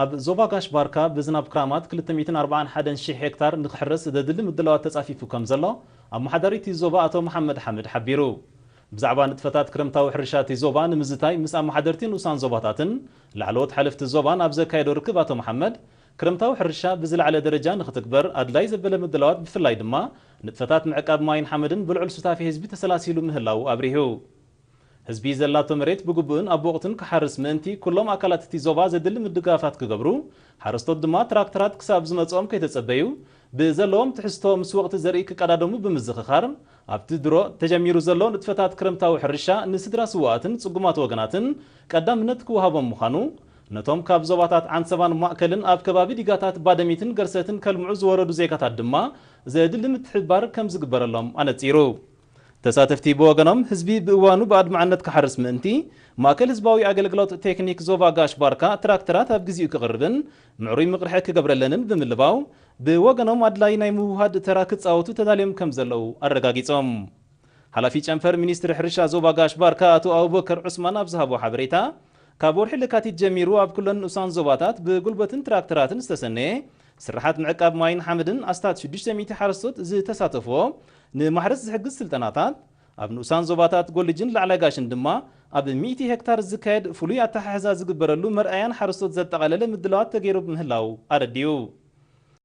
ኣብ ዞባ ጋሽ ባርካ ብዝናብ ክራማት ክልተ ሚእትን ኣርባዓን ሓደን ሽሕ ሄክታር ንክሕረስ ዘድሊ ምድላዋት ተጻፊፉ ከም ዘሎ ኣመሓዳሪ እቲ ዞባ ኣቶ መሓመድ ሓምድ ሓቢሩ። ብዛዕባ ንጥፈታት ክረምታዊ ሕርሻ እቲ ዞባ ንምዝታይ ምስ ኣመሓደርቲ ንኡሳን ዞባታትን ላዕለዎት ሓለፍቲ ዞባን ኣብ ዘካየዶ ርክብ ኣቶ መሓመድ፣ ክረምታዊ ሕርሻ ብዝለዓለ ደረጃ ንክትግበር ኣድላይ ዘበለ ምድላዋት ብፍላይ ድማ ንጥፈታት ምዕቃብ ማይን ሓመድን ብልዑል ሱታፌ ህዝቢ ተሰላሲሉ ምህላዉ ኣብሪሁ። ህዝቢ ዘላቶ መሬት ብግቡእን ኣብ ወቕቱን ክሓርስ ምእንቲ ኩሎም ኣካላት እቲ ዞባ ዘድሊ ምድጋፋት ክገብሩ፣ ሓረስቶት ድማ ትራክተራት ክሳብ ዝመጽኦም ከይተጸበዩ ብዘለዎም ትሕዝቶ ምስ ወቕቲ ዘርኢ ክቀዳደሙ ብምዝኽኻር፣ ኣብቲ ድሮ ተጀሚሩ ዘሎ ንጥፈታት ክረምታዊ ሕርሻ ንስድራ ስውኣትን ጽጉማት ወገናትን ቀዳምነት ክወሃቦም ምዃኑ፣ ነቶም ካብ ዞባታት ዓንሰባን ማእከልን ኣብ ከባቢ ዲጋታት ባደሚትን ገርሰትን ከልምዑ ዝወረዱ ዜጋታት ድማ ዘድሊ ምትሕብባር ከም ዝግበረሎም ኣነጺሩ። ተሳተፍቲ ብወገኖም ህዝቢ ብእዋኑ ብኣድማዕነት ክሓርስ ምእንቲ ማእከል ህዝባዊ ኣገልግሎት ቴክኒክ ዞባ ጋሽ ባርካ ትራክተራት ኣብ ግዜኡ ክቕርብን ምዕሩይ ምቕርሐ ክገብረለንን ብምልባው ብወገኖም ኣድላይ ናይ ምውሃድ ተራ ክጻወቱ ተዳልዮም ከም ዘለዉ ኣረጋጊጾም። ሓላፊ ጨንፈር ሚኒስትሪ ሕርሻ ዞባ ጋሽ ባርካ ኣቶ ኣቡበከር ዑስማን ኣብ ዝሃቦ ሓበሬታ፣ ካብ ወርሒ ለካቲት ጀሚሩ ኣብ ኩለን ንኡሳን ዞባታት ብጉልበትን ትራክተራትን ዝተሰነየ ስርሓት ምዕቃብ ማይን ሓመድን ኣስታት ሽዱሽተ ሚእቲ ሓረስቶት ዝተሳተፍዎ ንማሕረስ ዝሕግዝ ስልጠናታት፣ ኣብ ንኡሳን ዞባታት ጎልጅን ላዕላይ ጋሽን ድማ ኣብ ሚእቲ ሄክታር ዝካየድ ፍሉይ ኣተሓሕዛ ዝግበረሉ መርኣያን ሓረስቶት ዘጠቓለለ ምድላዋት ተገይሩ ምህላው ኣረዲኡ።